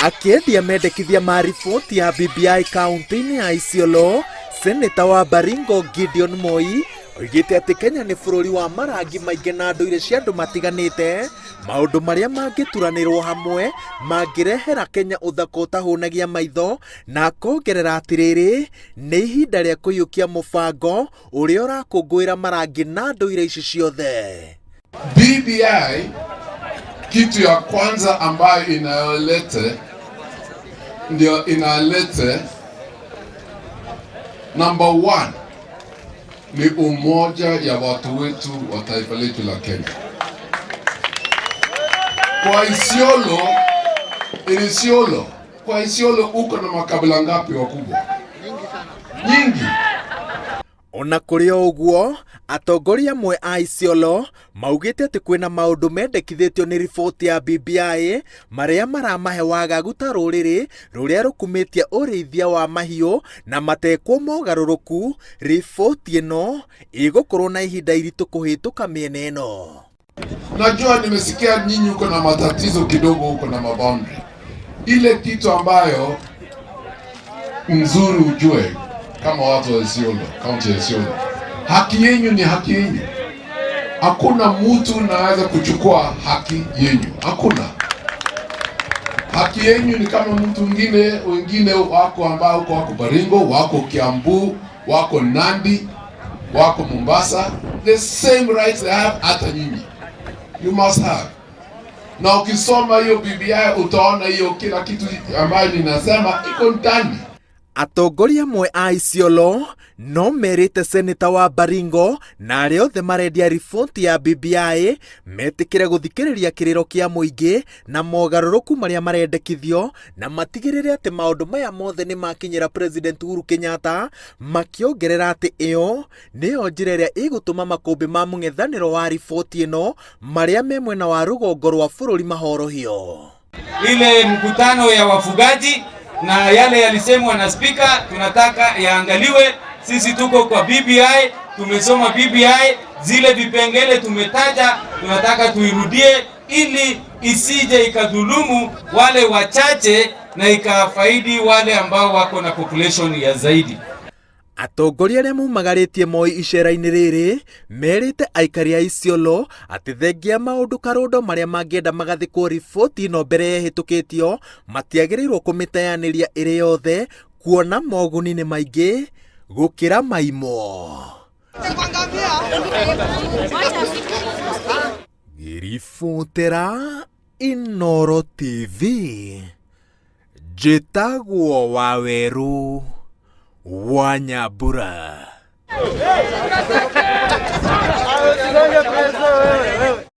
Akĩendia mendekithia ma riboti ya BBI kaunti-inĩ ya Isiolo, Seneta wa Baringo Gideon Moi oigĩte atĩ Kenya nĩ bũrũri wa marangi maingĩ na ndũire cia andũ matiganĩte, maũndũ marĩa mangĩturanĩrwo hamwe mangĩrehera Kenya ũthaka ũtahũnagia maitho, na akongerera atĩrĩrĩ, nĩ ihinda rĩa kũiyũkia mũbango ũrĩa ũrakũngũĩra marangi na ndũire ici ciothe. BBI kitu ya kwanza ambayo inayolete ndio inalete number one ni umoja ya watu wetu wa taifa letu la Kenya. Kwa Isiolo, in Isiolo, kwa Isiolo uko na makabila ngapi wakubwa? Nyingi. Ona kũrĩ o ũguo, atongoria amwe a Isiolo maugĩte atĩ kwĩna maũndũ mendekithĩtio nĩ riboti ya BBI marĩa maramahe wagagu ta rũrĩrĩ rũrĩa rũkumĩtie ũrĩithia wa mahiũ na matekwo mogarũrũku, riboti ĩno ĩgũkorwo na ihinda iritũ kũhĩtũka mĩena ĩno. Najua nimesikia nyinyi uko na matatizo kidogo huko na maboundary. Ile kitu ambayo nzuri ujue kama watu wa Isiolo, kaunti ya Isiolo, haki yenyu ni haki yenyu. Hakuna mtu naweza kuchukua haki yenyu, hakuna. Haki yenyu ni kama mtu mwingine, wengine wako ambao wako wako Baringo, wako Kiambu, wako Nandi, wako Mombasa, the same rights they have hata nyinyi you must have. Na ukisoma hiyo BBI utaona hiyo kila kitu ambayo ninasema iko ndani. Atongoria amwe a Isiolo no merĩte seneta wa Baringo na arĩa othe marendia riboti ya BBI metĩkĩre gũthikĩrĩria kĩrĩro kĩa mũingĩ na mogarũrũku marĩa marendekithio na matigĩrĩre atĩ maũndũ maya mothe nĩ makinyĩra President Uhuru Kenyatta, makĩongerera atĩ ĩyo nĩyo njĩra ĩrĩa ĩgũtũma makũmbĩ ma mũng'ethanĩro wa riboti ĩno marĩa me mwena wa rũgongo rwa bũrũri mahorohio. Ile mkutano ya wafugaji na yale yalisemwa na spika, tunataka yaangaliwe. Sisi tuko kwa BBI, tumesoma BBI, zile vipengele tumetaja, tunataka tuirudie ili isije ikadhulumu wale wachache na ikafaidi wale ambao wako na population ya zaidi. Atongoria arĩa mumagarĩtie Moi icera-inĩ rĩrĩ merĩte aikari a Isiolo atĩ thengia maũndũ karũndo marĩa mangĩenda magathĩkwo riboti ĩno mbere ĩhĩtũkĩtio matiagĩrĩirwo kũmĩteanĩria ĩrĩ yothe kuona moguni nĩ maingĩ gũkĩra maimo. Ngĩribotera Inooro TV njĩtagwo Wawerũ wa Nyambura.